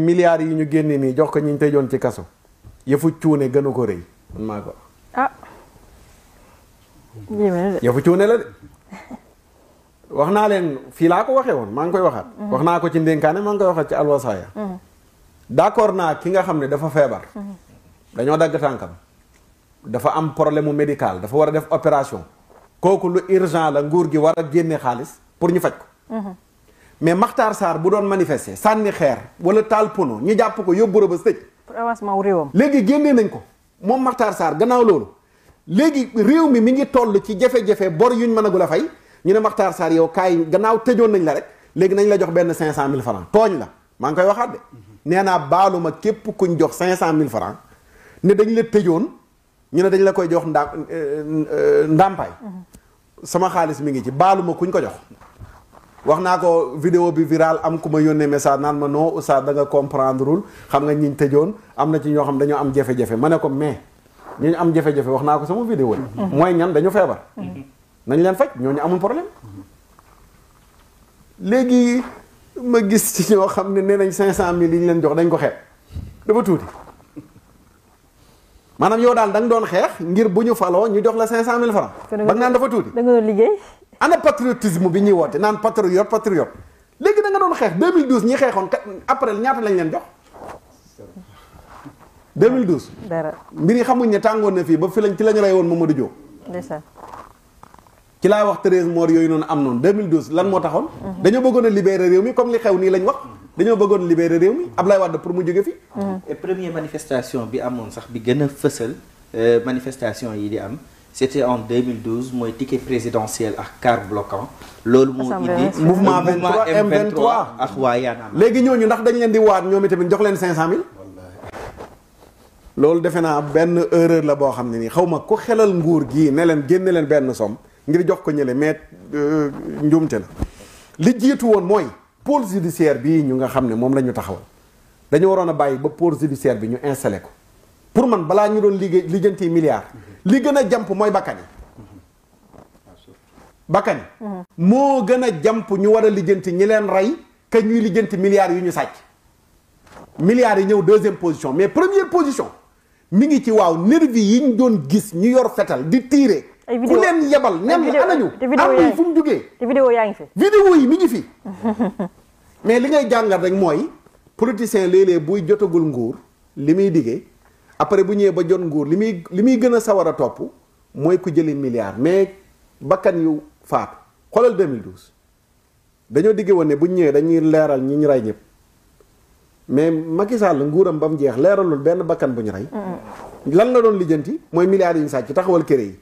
milliards yi ñu génne nii jox ko ñi ñu tëjoon ci kaso yëfu cuune gënu ko rëy man maa ko yëfu cuune la de wax naa leen fii laa ko waxee woon maa ngi koy waxaat wax naa ko ci ndénkaane maa ngi koy waxaat ci alwasaaya d'accord naa ki nga xam ne dafa feebar dañoo dagg tànkam dafa am problème mu médical dafa war a def opération kooku lu urgent la nguur gi war a génne xaalis pour ñu faj ko mais Makhtar Sarr bu doon manifester sànni xeer wala taal pono ñu jàpp ko yóbbu Rebeuss tëj pour avancement wu réewam léegi génnee nañ ko moom Makhtar Sarr gannaaw loolu léegi réew mi ngi toll ci jafe-jafe bor yuñ mënagul a fay ñu ne Makhtar Sarr yow kaay gannaaw tëjoon nañ la rek léegi nañ la jox benn 500 000 francs tooñ la maa ngi koy waxaat de nee naa baaluma képp kuñ jox 500 000 francs ne dañ la tëjoon ñu ne dañ la koy jox ndàmpaay sama xaalis mi ngi ci baaluma kuñ ko jox wax naa ko vidéo bi viral am ku ma yónnee message naan ma non oustaz da nga comprendreul xam nga ñiñ tëjoon am na ci ñoo xam dañoo am jafe-jafe ma ne ko mais ñooñu am jafe-jafe wax naa ko sama vidéo la mooy ñan dañu feebar nañ leen faj ñooñu amul problème léegi ma gis ci ñoo xam ne nee nañ 500000 yi ñu leen jox dañ ko xeeb dafa tuuti maanaam yow daal da nga doon xeex ngir bu ñu faloo ñu jox la 500000 francs ba nga naan dafa tuuti da nga doon liggéey ana patriotisme bi ñuy woote naan patriote léegi da nga doon xeex 2012 ñi xeexoon après ñaata lañ leen jox 2012 dara mbir yi xamuñ ne tàngoon na fii ba fi lañ ci lañ rey woon Mamadou Diop ndeysaan ci laa wax 13 morts yooyu noonu am noonu 2012 lan moo taxoon dañoo bëggoon a libérer réew mi comme li xew nii lañ wax dañoo bëggoon libérer réew mi Ablaye Wade pour mu jóge fi et première manifestation bi amoon sax bi gën a fësal manifestation yi di am c'était en 2012 mooy ticket présidentiel ak car bloquant loolu moo indi mouvement M23 ak waa Y'en a marre léegi ñooñu ndax dañ leen di waat ñoom itamit jox leen 500000 loolu defe naa benn erreur la boo xam ne nii xaw ma ku xelal nguur gii ne leen génne leen benn somme ngir jox ko ñële mais njuumte la li jiitu woon mooy pôle judiciaire bii ñu nga xam ne moom la ñu taxawal dañu waroon a bàyyi ba pôle judiciaire bi ñu installé ko pour man balaa ñu doon liggéey lijjanti milliards li gën a jàmp mooy bakkan yi moo gën a jàmp ñu war a lijjanti ñi leen rey que ñuy lijjanti milliards yu ñu sàcc milliards yi ñëw deuxième position mais première position mi ngi ci waaw nervi yi ñu doon gis ñu yor fetal di tiire ku leen yebal nen la anañu am yi fu mu jugee te vidéo yaa ngi fi vidéo yi mi ngi fi mais li ngay jàngal rek mooy politicien léeg-léeg buy jotagul nguur li muy diggee après bu ñëwee ba jot nguur li muy gën a sawar a topp mooy ku jëli milliards mais bakkan yu faatu xoolal 2012 dañoo diggee woon ne bu ñëwee dañuy leeral ñi ñu rey ñëpp mais Macky Sall nguuram ba mu jeex leeralul benn bakkan bu ñu rey lan la doon lijjanti mooy milliards yi ñu sàcc taxawal kër yi